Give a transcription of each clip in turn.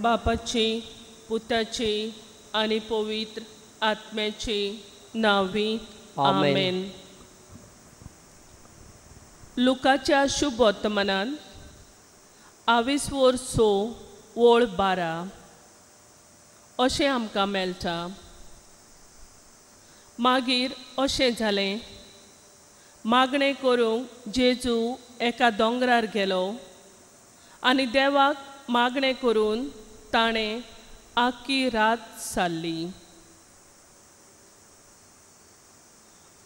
बापाची पुताची आनी पवित्र आत्म्याची नांवी आमेन. लुकाच्या शुभ वर्तमानान आवीसवोर 6 ओळ 12 अशें आमकां मेळटा. मागीर अशें जालें, मागणें करूंक जेजू एका दोंगरार गेलो आनी देवाक मागणें करून ताणें आख्खी रात सारली.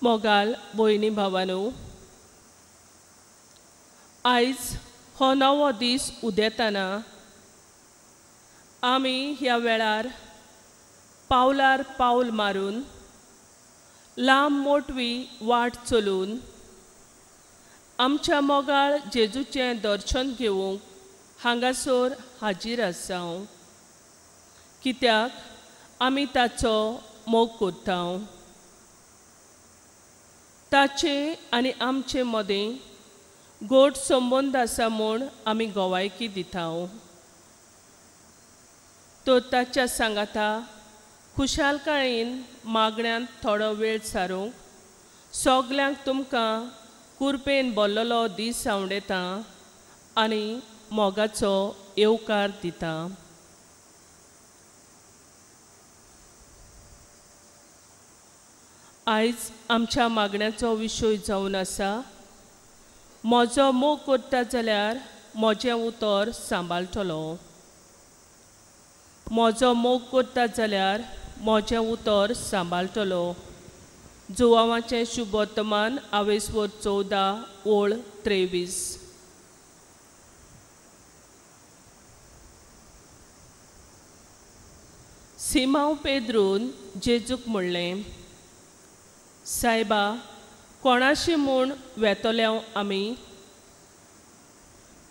मोगाल भयणी भावानू, आयज हो नवो दीस उदेतना आमी ह्या वेळार पावलार पावल मारून लांब मोटवी वाट चलून आमच्या मोगाळ जेजूचें दर्शन घेवंक हांगासर हाजीर आसा. कित्याक आमी ताचो मोग करता. ताचे आनी आमचे मदें गोड संबंद आसा म्हूण आमी गवायकी दिता. तर ताच्या सांगाता खुशालकायेन मागण्यांत थोडो वेळ सारूंक सगल्यांक तुमकां कुरपेन बोल्लोलो दीस आवडता आनी मोगाचो येवकार दिता. आयज आमच्या मागण्याचो विशय जावन आसा, म्हजो मोग करता जाल्यार म्हजें उतर सांबाळटलो. म्हजो मोग करता जाल्यार म्हजें उतर सांबाळटलो. जुवांवाचें शुभ वर्तमान आवेसवर 14 ओळ 23. सिमांव पेद्रून जेजूक म्हणलें, सायबा, कोणाशी म्हूण वेतल्या आमी?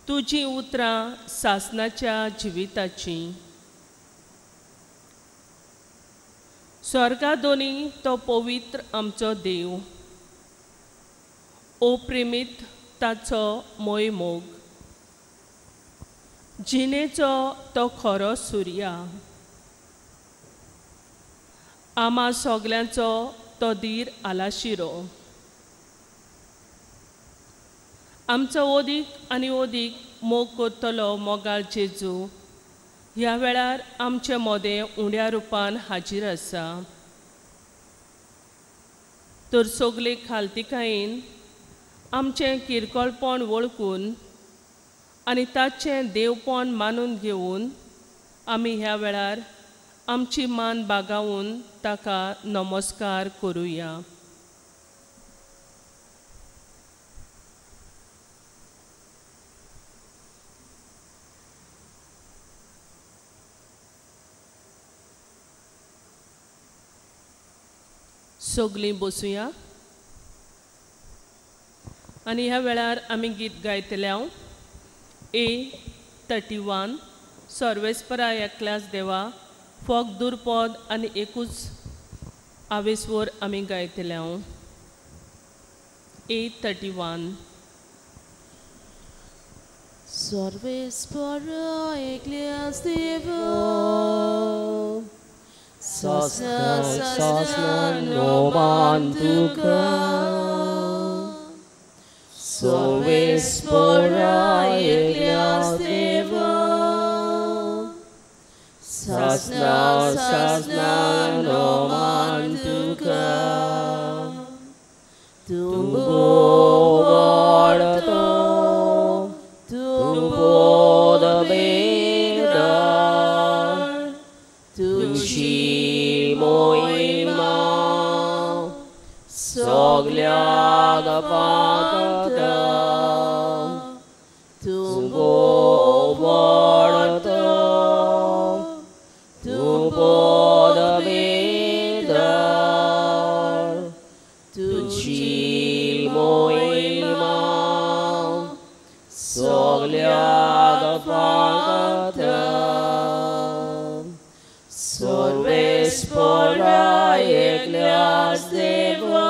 तुजीं उतरां सासणाच्या जिविताचीं. स्वर्गा दोनी तो पवित्र आमचो देव, ओ प्रेमीत ताचो मोय मोग, जिणेचो तो खरो सुर्या, आमा सगल्यांचो तो धीर आलाशिरो. आमचो ओदीक आनी ओदीक मोग करतलो मोगाळ जेजू ह्या वेळार आमचे मोदें उण्या रुपान हाजीर आसा. तर सगले खालतिकायेन आमचें किरकोळपण वळखून आनी ताचें देवपण मानून घेवन आमी ह्या वेळार आमची मान बागावून ताका नमस्कार करुया. सगलीं बसुया आनी ह्या वेळार आमी गीत गायतले. हांव A31 सर्वेस्परा एकल्याच देवा फोक दुर्पद आनी एकूच आवेसवर आमी गायतले. हांव A31. सर्वेस्परा एकल्याच देवा सासना सासना नोमान तुका, सर्वेस्परा एकल्याच देवा सासना सासना नोमान तुका. तूं वाडतो तूं बोधबेदार, तुजी मोहिमा सगल्याक पावता. तूं वाडतो तूं बोधबेदार, तुजी मोहिमा सगल्याक पावता. सर्वेस्परा एकल्याच देवा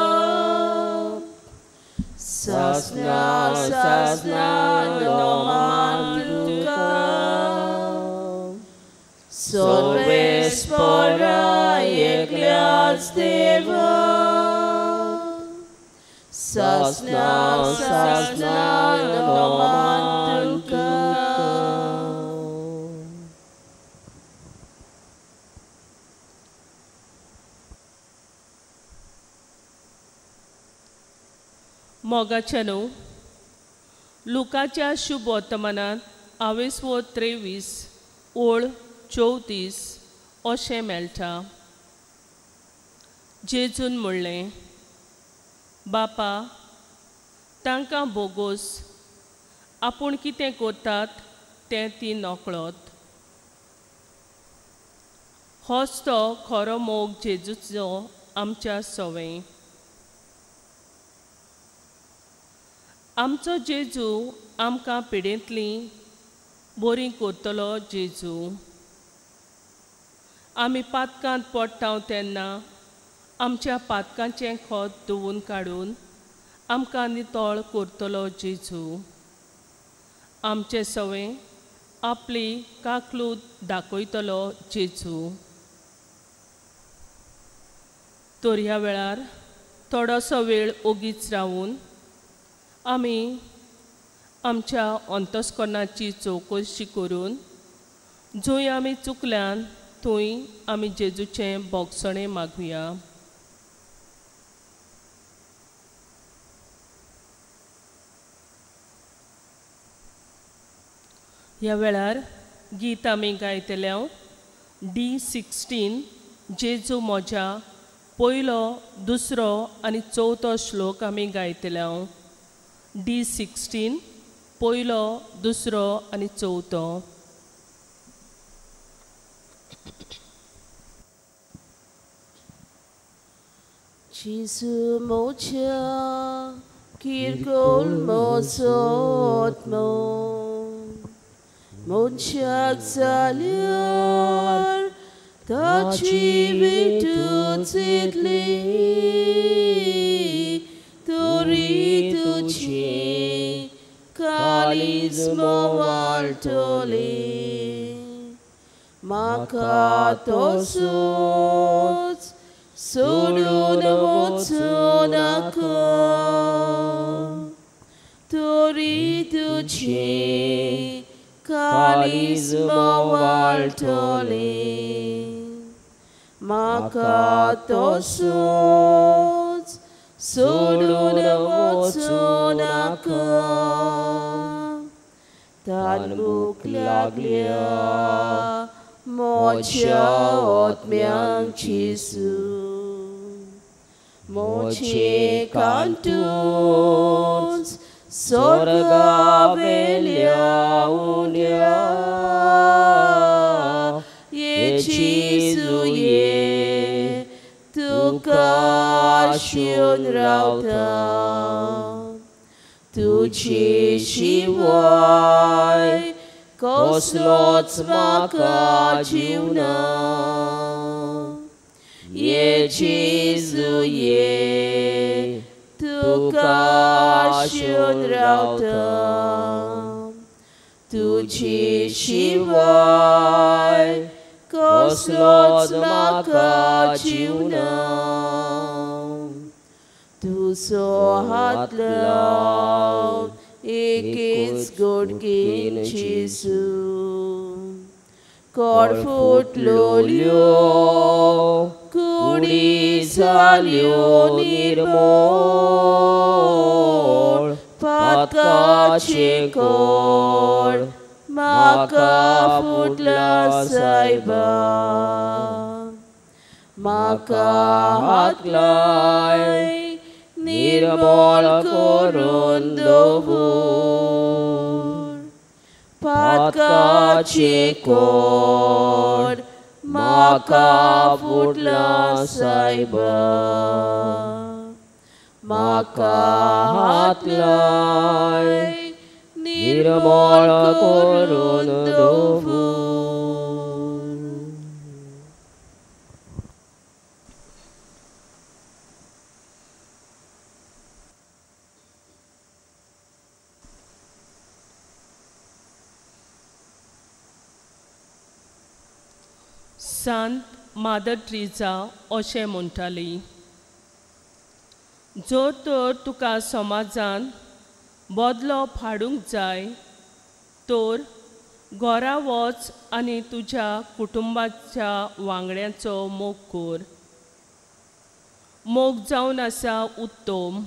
सासना सासना नोमान तुका. सर्वेस्परा एकल्याच देवा सासना सासना नमन तुका. मोगाच्यानो, लुकाच्या शुभ वर्तमानांत आवेसवो 23 ओळ 34 अशें मेळटा. जेजून म्हणलें, बापा, तांकां बोगोस, आपूण कितें करतात तें ती नकळत. होच तो खरो मोग जेजूचो आमच्या सवें. आमचो जेजू आमकां पिडेंतली बरी करतलो जेजू. आमी पातकांत पडटा तेन्ना आमच्या पातकांचें खत धुवून काडून आमकां नितळ करतलो जेजू. आमचे सवें आपली काकलूत दाखयतलो जेजू. तर ह्या वेळार थोडोसो वेळ ओगीच रावून आमी आमच्या अंतस्करणाची चवकशी करून जंय आमी चुकल्यान थंय आमी जेजूचें भोगसणें मागुया. ह्या वेळार गीत आमी गायतले D16 जेजू म्हज्या पयलो, दुसरो आनी चवथो श्लोक आमी गायतले. D16 पयलो, दुसरो आनी चवथो. जेजू म्हज्या किरकोळ म्हजो मनशाक जाल्यार ताची विटूच येतली तरी तुजी काळीज मोवाळटली. म्हाका तसोच सोडून वचूं नाका तरी तुजी काळीज मोवाळटली. म्हाका तसोच सोडून वचूं नाका. तान भूक लागल्या म्हज्या आत्म्यांक जेजू, म्हजे कांतूच स्वर्गावेल्या उण्या ये जेजू ये तुका आशेवन रावता. तुजे शिवाय कसलोच म्हाका जीवना. ये जेजू ये तुका आशेवन रावता. तुजे शिवाय कसलोच म्हाका जीवना. तुजो हात लावन एकेच गोडकेन जेजू, कोड फुटलोल्यो कुडी जाल्यो निर्मोळ, पातकाचें कोड म्हाका फुटला सायबा. म्हाका हात लाय निर्मळ करून दवर, पातकाचें कोड म्हाका फुटला सायबा. म्हाका हात लाय निर्मळ करून दवर. सांत मादर ट्रिजा अशें म्हणटाली. जर तर तुका समाजान बदलोप हाडूंक जाय तर घरा वच आनी तुज्या कुटुंबाच्या वांगड्यांचो मोग कर. मोग जावन आसा उत्तम.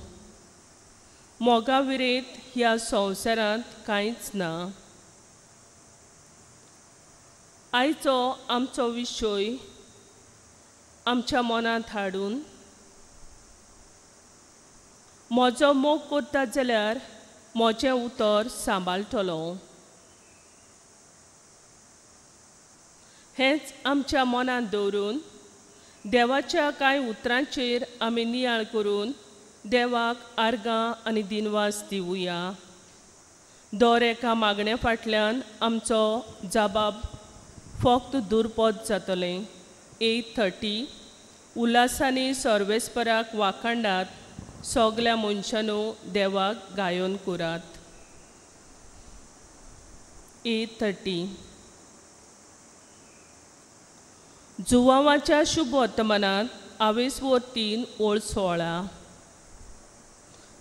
मोगा विरेत ह्या संवसारांत कांयच ना. आयचो आमचो विशय आमच्या मनांत हाडून म्हजो मोग करता जाल्यार म्हजें उतर सांबाळटलो हेंच आमच्या मनांत दवरून देवाच्या कांय उतरांचेर आमी नियाळ करून देवाक आर्गां आनी दिनवास दिवया. दर एका मागण्या फाटल्यान आमचो जबाब फक्त दुरपद जातलें. 8:30 उल्हासांनी सर्वेस्पराक वाखांडात. सगल्या मनशांनो देवाक गायोन करात. 8:30 जुवांवाच्या शुभ वर्तमानांत आवेसवोर 3:16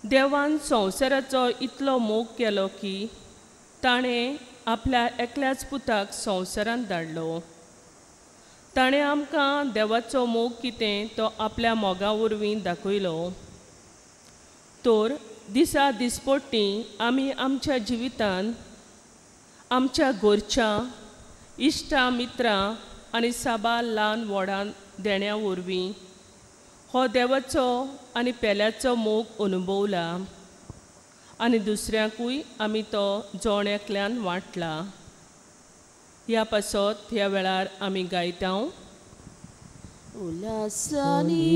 देवान संवसाराचो इतलो मोग केलो की ताणें आपल्या एकल्याच पुताक संवसारांत धाडलो. ताणें आमकां देवाचो मोग कितें तो आपल्या मोगा वरवीं दाखयलो. तर दिसा दिसपट्टी आमी आमच्या जिवितांत आमच्या घरच्या इश्टां मित्रां आनी साबार ल्हान व्हडां देण्या वरवीं हो देवाचो आनी पेल्याचो मोग अनुभवला आनी दुसऱ्यांकूय आमी तो जण एकल्यान वांटला. ह्या पासत ह्या वेळार आमी गायता. उल्हासांनी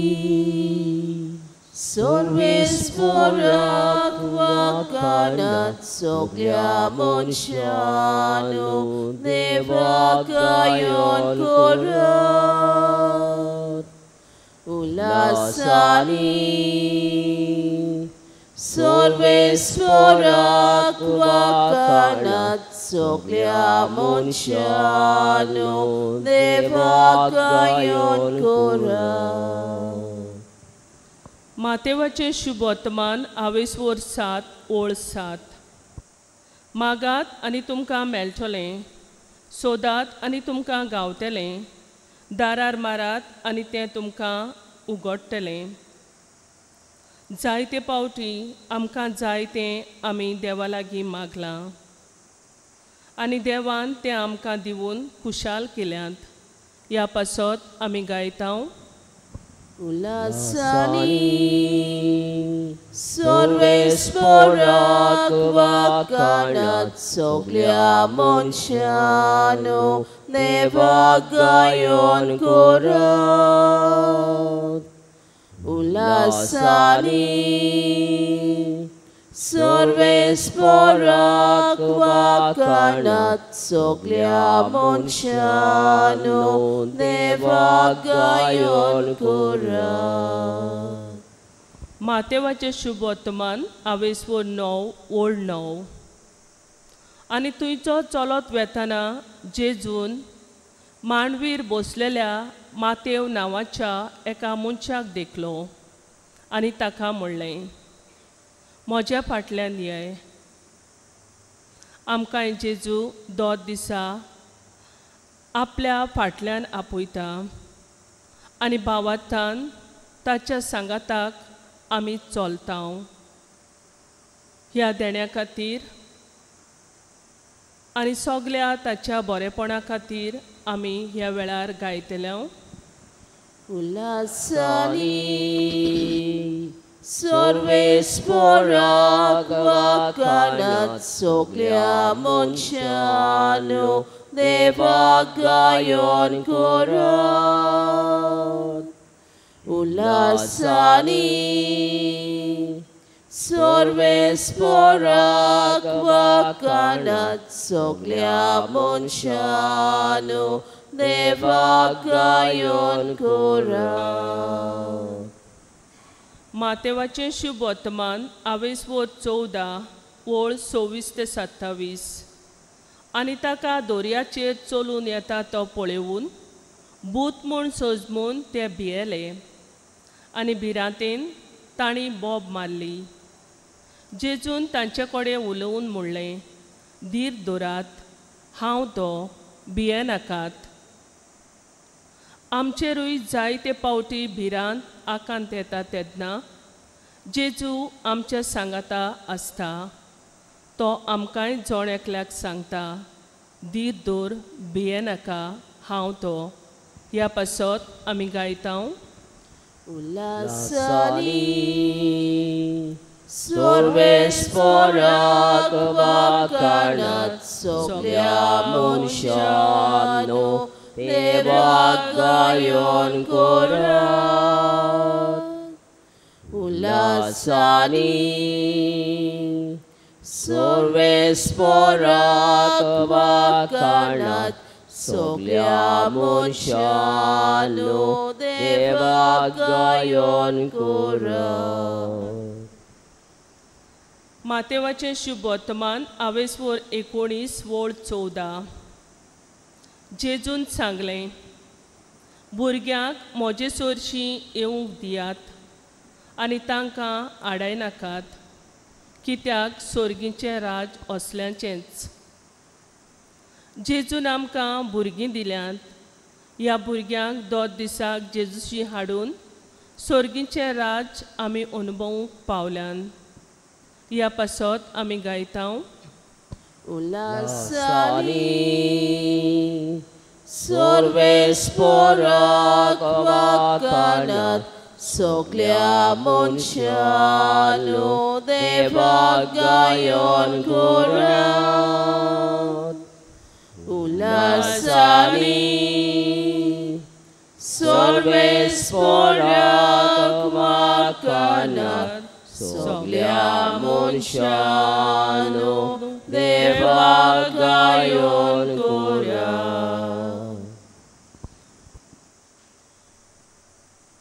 सर्वेस्पराक वाखाणात सगल्या मनशांनो देवाक गायोन करात. उल्हासांनी सर्वेस्पराक वाखाणात सगल्या मनशांनो देवाक गायोन करात. मातेवाचें शुभ वर्तमान आवेसवोर 7:7 मागात आनी तुमकां मेळटलें, सोदात आनी तुमकां गावतलें, दारार मारात आनी तें तुमकां उगडटलें. जायते पावटी आमकां जाय तें आमी देवा लागीं मागलां आनी देवान तें आमकां दिवन खुशाल केल्यात. ह्या पासत आमी गायता. उल्हासांनी सर्वेस्पराक वाखाणात सगल्या मनशांनो देवाक गायोन करात. उल्हासांनी सर्वेस्पराक वाखाणात सगल्या मनशांनो देवाक गायोन करात. मातेवाचें शुभ वर्तमान आवेसवोर 9:9 आनी थंयचो चलत वेतना जेजून मांडवीर बसलेल्या मातेव नांवाच्या एका मनशाक देखलो आनी ताका म्हणलें, म्हज्या फाटल्यान ये. आमकां जेजू दर दिसा आपल्या फाटल्यान आपयता आनी भावार्थान ताच्या सांगाताक आमी चलता. ह्या देण्या खातीर आनी सगल्या ताच्या बरेपणा खातीर आमी ह्या वेळार गायतले. उल्हासांनी सर्वेस्पराक वाखाणात सगल्या मनशांनो देवाक गायोन करात. उल्हासांनी सर्वेस्पराक वाखाणात सगल्या मनशांनो देवाक गायोन करात. मातेवाचें शुभ वर्तमान आवेसवोर 14:26-27 आनी ताका दोरयाचेर चलून येता तो पळोवन भूत म्हूण सोजमून ते भियेले आनी भिरांतेन तांणी बोब मारली. जेजून तांचे कडेन उलोवन म्हणलें, धीर दवरात, हांव तो, भियेनाकात. आमचेरूय जायते पावटी भिरांत आकांत येता तेन्ना जेजू आमच्या सांगाता आसता. तो आमकांय जण एकल्याक सांगता, धीर दवर, भियेनाका, हांव तो. ह्या पासत आमी गायता. उल्हासानी सर्वेस्पोराक वाखाणात सगल्या मनशांनो देवाक गायन करात. उल्हासानी सर्वेस्पोराक वाखाणात सगल्या मनशांनो देवाक गायन करात. मातेवाचें शुभ वर्तमान आवेसवर 19 वोळ 14. जेजून सांगलें, भुरग्यांक म्हजे सरशीं येवंक दियात आनी तांकां आडायनाकात, कित्याक सोर्गीचें राज असल्यांचेंच. जेजून आमकां भुरगीं दिल्यांत. ह्या भुरग्यांक दोन दिसाक जेजूशी हाडून सोर्गीचें राज आमी अनुभवूंक पावल्यान. ह्या पासत आमी गायता. उल्हासानी सर्वेस्पोराक वाखाणात सगल्या मनशांनो देवाक गायन करात. उल्हासानी सर्वेस्पोराक वाखाणात सगल्या मनशांनो देवाक गायन करात.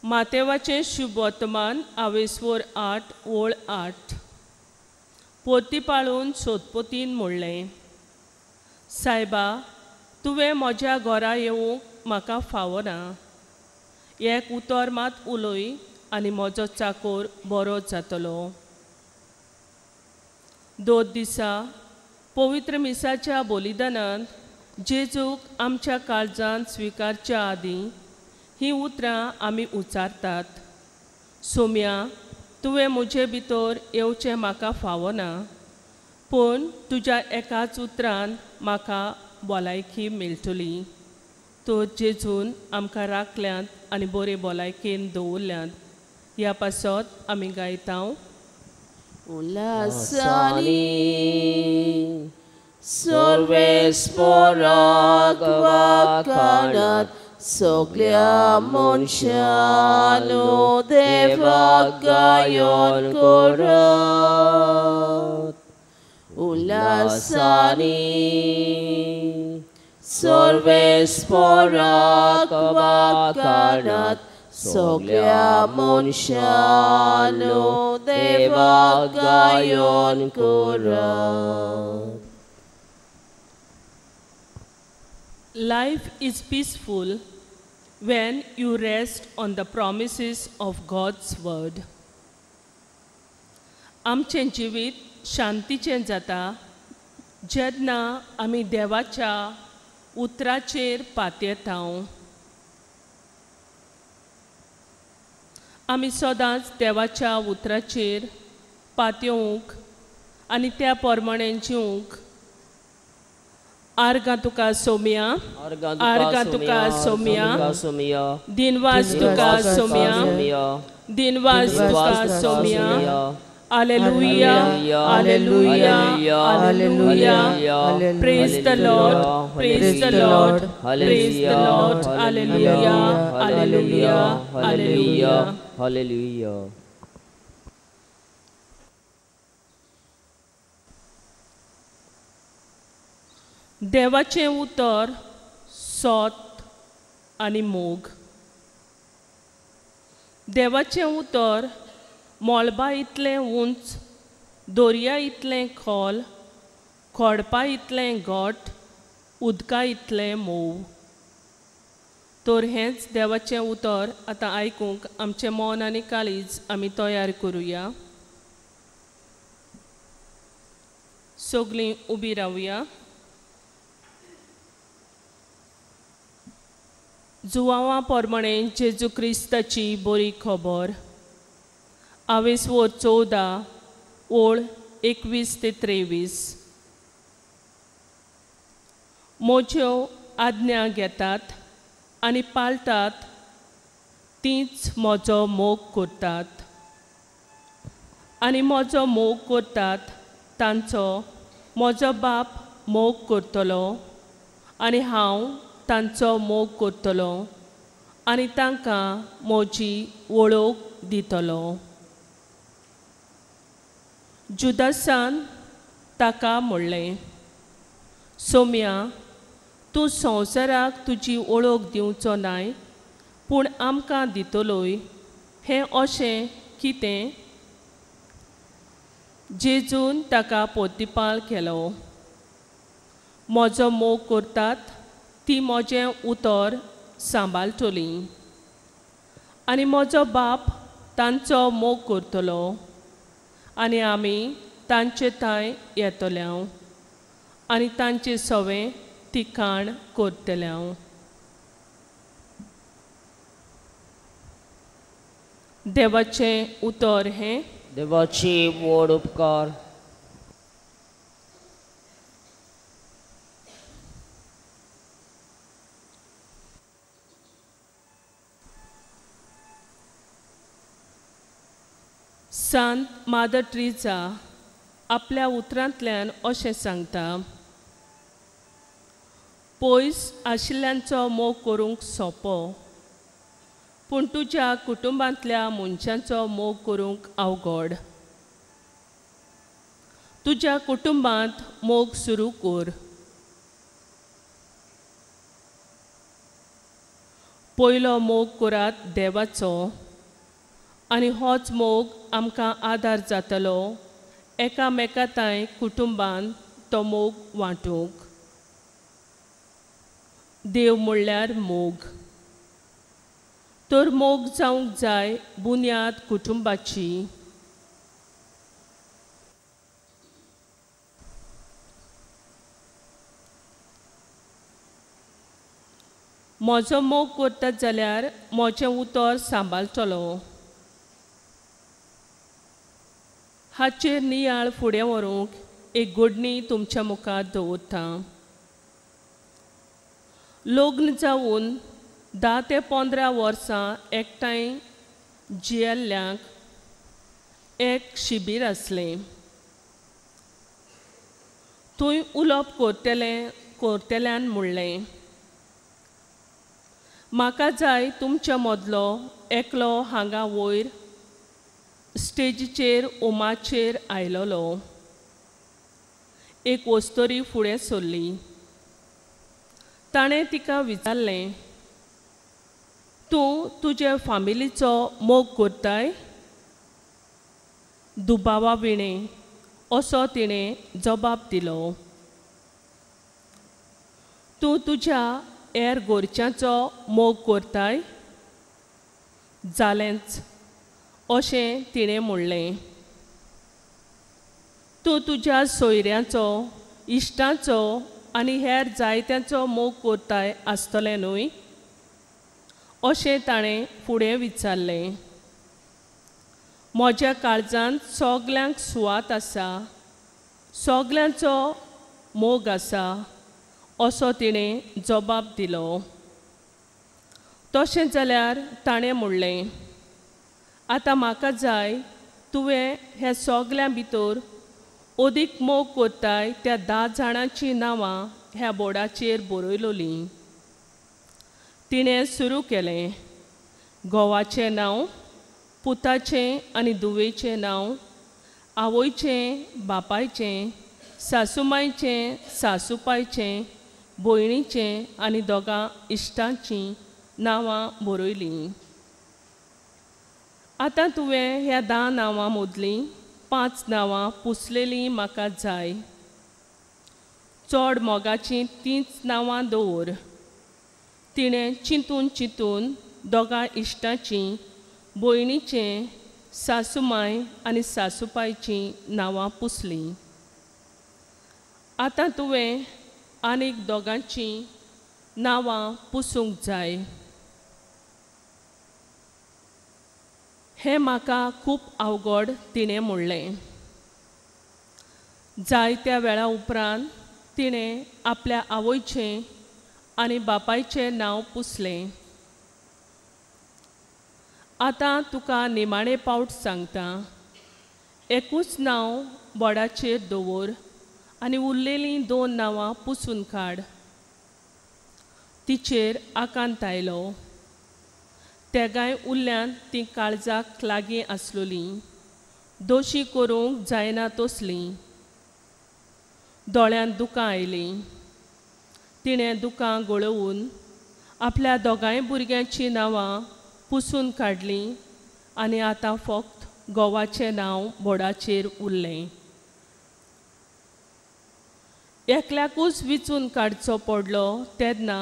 मातेवाचें शुभ वर्तमान आवेसवर 8 वोळ 8. पोती पाळून सोदपोतीन म्हणलें, सायबा, तुवें म्हज्या घरा येवंक म्हाका फावना. एक उतर मात उलय आनी म्हजो चाकोर बरो जातलो. 2 दिसा पवित्र मिसाच्या बलिदानांत जेजूक आमच्या काळजांत स्विकारच्या आदीं हीं उतरां आमी उच्चारतात. सोम्या, तुवें म्हजे भितर येवचें म्हाका फावना, पूण तुज्या एकाच उतरान म्हाका भलायकी मेळटली. तर जेजून आमकां राखल्यांत आनी बरे भलायकेन दवरल्यांत. ह्या पासत आमी गायता. उल्हासानी सर्वेस्पोराक वाखाणात सगल्या मनशांनो देवाक गायन करात. उल्हासानी सर्वेस्पोराक वाखाणात सगल्या मनशांनो देवाक गायन करात. Life is peaceful when you rest on the promises of God's word. आमचें जिवीत शांतीचें जाता जेन्ना आमी देवाच्या उतराचेर पातयेता. आमी सदांच देवाच्या उतराचेर पातयेवंक आनी त्या प्रमाणें जिवंक. आर्गां तुका सोम्या, आर्गां तुका सोम्या, दिनवास तुका सोम्या, दिनवास तुका Saumya. Alleluia, alleluia, alleluia. Praise the Lord, praise the Lord, praise the Lord. Alleluia, alleluia, alleluia, alleluia. देवाचें उतर सोत आनी मोग. देवाचें उतर मळबा इतलें उंच, दर्या इतलें खोल, खोडपा इतलें घट, उदका इतलें मोव. तर हेंच देवाचें उतर आतां आयकूंक आमचें मन आनी काळीज आमी तयार करुया. सगळीं उबी रावया. जुवांवा प्रमाणे जेजू क्रिस्ताची बरी खबर. आवेसवोर 14 ओळ 21 ते 23. म्हज्यो आज्ञा घेतात आनी पाळटात तींच म्हजो मोग करतात, आनी म्हजो मोग करतात तांचो म्हजो बाप मोग करतलो, आनी हांव तांचो मोग करतलो आनी तांकां म्हजी वळख दितलो. जुदासान ताका म्हणलें, सोम्या, तूं संवसाराक तुजी वळख दिवचो नाय, पूण आमकां दितलोय, हें अशें कितें? जेजून ताका पोतिपाल केलो, म्हजो मोग करतात ती म्हजें उतर सांबाळटली, आनी म्हजो बाप तांचो मोग करतलो, आनी आमी तांचे थंय येतले आनी तांचे सवें तिकाण करतले. देवाचें उतर हें. देवाची व्हड उपकार. सांत मादर ट्रिजा आपल्या उतरांतल्यान अशें सांगता, पयस आशिल्ल्यांचो मोग करूंक सोंपो, पूण तुज्या कुटुंबांतल्या मनशांचो मोग करूंक अवघड. तुज्या कुटुंबांत मोग सुरू कर. पयलो मोग करात देवाचो, आनी होच मोग आमकां आदार जातलो एकामेकांताय कुटुंबान तो मोग वांटूंक. देव म्हणल्यार मोग, तर मोग जावंक जाय बुन्याद कुटुंबाची. म्हजो मोग करतात जाल्यार म्हजें उतर सांबाळटलो. हाचेर नियाळ फुडें व्हरूंक एक घडणी तुमच्या मुखार दवरता. लग्न जावन 10 ते 15 वर्सां एकठांय जियेल्ल्यांक एक शिबीर आसलें. थंय उलोवप करतल्यान म्हणलें, म्हाका जाय तुमच्या मदलो एकलो हांगा वयर स्टेजीचेर ओमाचेर आयलोलो. एक वस्तोरी फुडें सरली. ताणें तिका विचारलें, तूं तुजे फामिलीचो मोग करताय? दुबावा विणें असो तिणें जबाब दिलो. तूं तुज्या हेर गोरच्यांचो मोग करताय? जालेंच, अशें तिणें म्हणलें. तूं तुज्या सोयऱ्यांचो, इश्टांचो आनी हेर जायत्यांचो मोग करताय आसतलें न्हय? अशें ताणें फुडें विचारलें. म्हज्या काळजांत सगल्यांक सुवात आसा, सगल्यांचो मोग आसा, असो तिणें जबाब दिलो. तशें जाल्यार ताणें म्हणलें, आतां म्हाका जाय तुवें ह्या सगल्यां भितर अदीक मोग करताय त्या 10 जाणांचीं नांवां ह्या बोर्डाचेर बरयलोलीं. तिणें सुरू केलें, घोवाचें नांव, पुताचें आनी धुवेचें नांव, आवयचें, बापायचें, सासुमायचें, सासूपायचें, भयणीचें आनी दोगां इश्टांचीं नांवां बरयलीं. आतां तुवें ह्या 10 नांवां मदलीं 5 नांवां पुसलेलीं म्हाका जाय. चड मोगाचीं तींच नांवां दवर. तिणें चिंतून चिंतून दोगां इश्टांचीं, भयणीचें, सासूमाय आनी सासूपायचीं नांवां पुसलीं. आतां तुवें आनीक दोगांचीं नांवां पुसूंक जाय. हें म्हाका खूब अवघड, तिणें म्हणलें. जायत्या वेळा उपरांत तिणें आपल्या आवयचें आनी बापायचें नांव पुसलें. आतां तुका निमाणे पावट सांगता, एकूच नांव बोर्डाचेर दवर आनी उरलेलीं 2 नांवां पुसून काड. तिचेर आकांत आयलो. तेगांय उरल्यांत तीं काळजाक लागीं आसलोलीं, दोशी करूंक जायना तसलीं. दोळ्यांत दुकां आयलीं. तिणें दुकां गळोवन आपल्या दोगांय भुरग्यांचीं नांवां पुसून काडलीं आनी आतां फक्त घोवाचें नांव बोर्डाचेर उरलें. एकल्याकूच विचून काडचो पडलो तेन्ना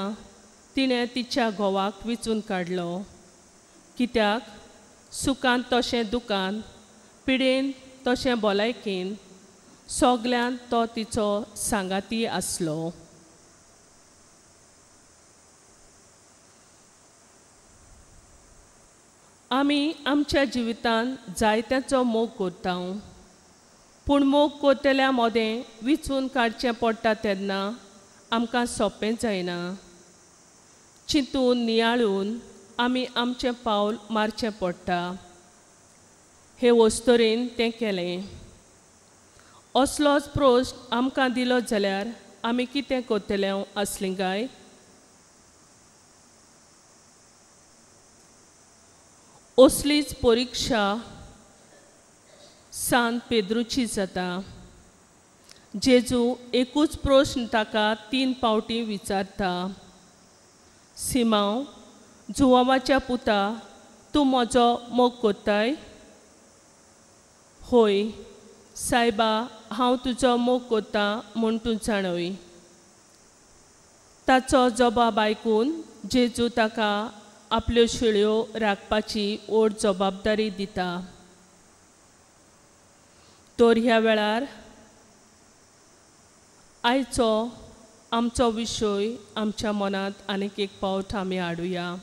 तिणें तिच्या घोवाक विचून काडलो. कित्याक सुखांत तशें दुखांत, पिडेन तशें भलायकेन, सगल्यांत तो तिचो सांगाती आसलो. आमी आमच्या जिवितांत जायत्याचो मोग करता, पूण मोग करतल्या मदें विचून काडचें पडटा तेन्ना आमकां सोंपें जायना. चिंतून नियाळून आमी आमचें पावल मारचें पडटा. हे वस्तरेन तें केलें. असलोच प्रस्न आमकां दिलो जाल्यार आमी कितें करतले आसलीं काय? असलीच परिक्षा सांत पेद्रूची जाता. जेजू एकूच प्रस्न ताका 3 पावटी विचारता. सिमांव, जुवांवाच्या पुता, तूं म्हजो मोग करताय? होय सायबा, हांव तुजो मोग करता म्हूण तूं जाणय. ताचो जबाब आयकून जेजू ताका आपल्यो शेळयो राखपाची व्हड जबाबदारी दिता. तर ह्या वेळार आयचो आमचो विशय आमच्या मनांत आनीक एक पावट आमी हाडुया.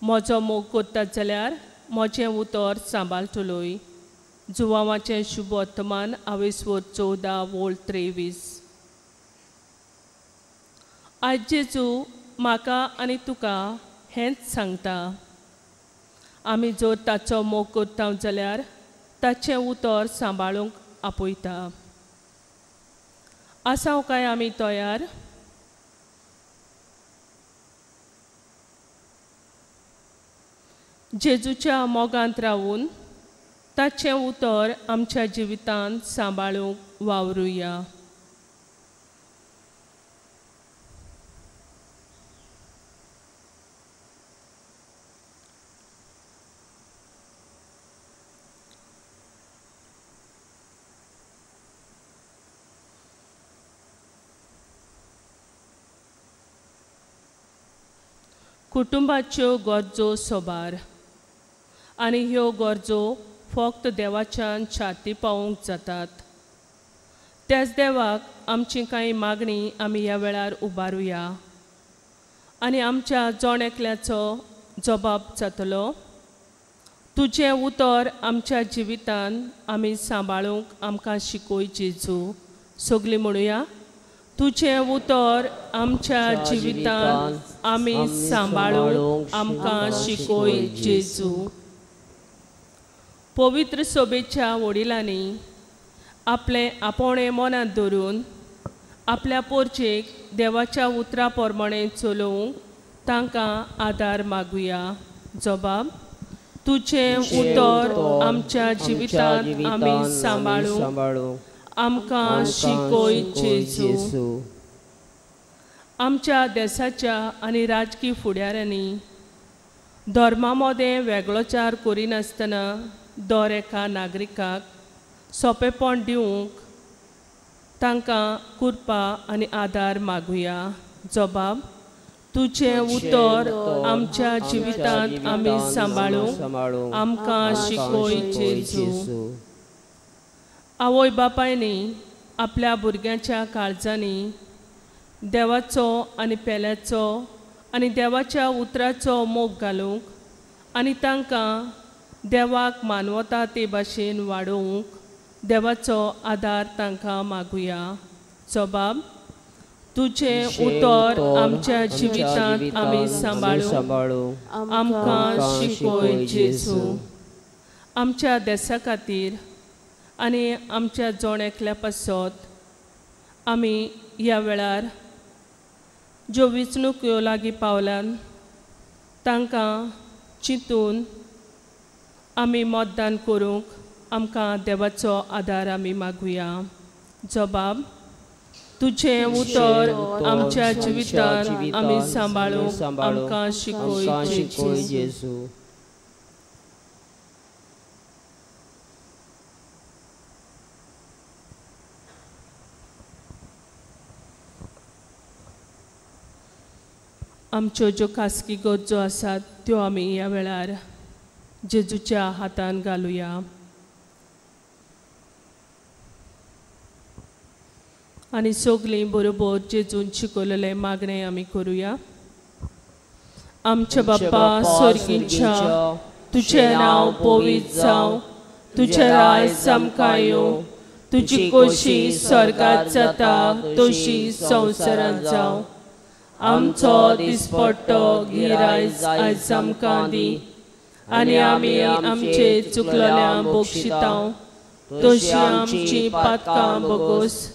म्हजो मोग करतात जाल्यार म्हजें उतर सांबाळटलोय. जुवांवाचें शुभ वर्तमान आवेस्वर 14 वोळ 23. आयज जेजू म्हाका आनी तुका हेंच सांगता, आमी जर ताचो मोग करता जाल्यार ताचें उतर सांबाळूंक आपयता. आसाव काय आमी तयार? जेजूच्या मोगांत रावून ताचें उतर आमच्या जिवितांत सांबाळूंक वावरुया. कुटुंबाच्यो गरजो सोबार आनी ह्यो गरजो फक्त देवाच्यान छाती पावोवंक जातात. त्याच देवाक आमची कांय मागणी आमी ह्या वेळार उबारुया आनी आमच्या जण एकल्याचो जबाब जातलो. तुजें उतर आमच्या जिवितान आमी सांबाळूंक आमकां शिकय जेजू. सगळीं म्हणुया, तुजें उतर आमच्या जिवितान आमी सांबाळूंक आमकां शिकय जेजू. पवित्र सभेच्या वडिलांनी आपलें आपोवणें मनांत धरून आपल्या पोरचेक देवाच्या उतरा प्रमाणें चलोवंक तांकां आदार मागुया. जबाब, तुजें उतर आमच्या जिवितांत आमी सांबाळूंक आमकां शिकय जेजू. आमच्या देशाच्या आनी राजकी फुडाऱ्यांनी धर्मा मदें वेगळोचार करिनासतना दर एका नागरिकाक सोंपेपण दिवंक तांकां कृपा आनी आदार मागुया. जबाब तुजें उतर आमच्या जिवितांत आमी सांबाळूंक आमकां शिकय जेजू. आवय बापायनी आपल्या भुरग्यांच्या काळजांनी देवाचो आनी पेल्याचो आनी देवाच्या उतराचो मोग घालूंक आनी तांकां देवाक मानवता ते भाशेन वाडोवंक देवाचो आदार तांकां मागुया. जबाब तुजें उतर आमच्या जिवितांत आमी सांबाळूंक आमकां शिकय जेजू. आमच्या देसा खातीर आनी आमच्या जण एकल्या पासत आमी ह्या वेळार ज्यो वेंचणुक्यो लागीं पावल्यान तांकां चिंतून आमी मतदान करूंक आमकां देवाचो आदार आमी मागुया. जबाब तुजें उतर आमच्या जिवितांत आमी सांबाळूंक आमकां शिकय जेजू. आमच्यो ज्यो खासगी गरजो आसात त्यो आमी ह्या वेळार जेजूच्या हातान घालुया आनी सगळीं बरोबर जेजून शिकयलेलें मागणें आमी करुया. आमच्या बापा स्वर्गीच्या, तुजें नांव पवित्र जावं, तुजें राज आमकां येवं, तुजी खोशी स्वर्गांत जाता तशी संवसारांत जावं. आमचो दिसपट्टो गिरायज आयज आमकां दी आनी आमी आमचे चुकलेल्या बक्षितांव तशी आमची पातकां बोगोस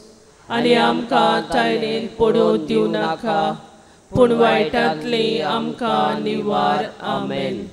आनी आमकां तायनेन पडूं दिवं नाका, पूण वायटांतली आमकां निवार. आमेन.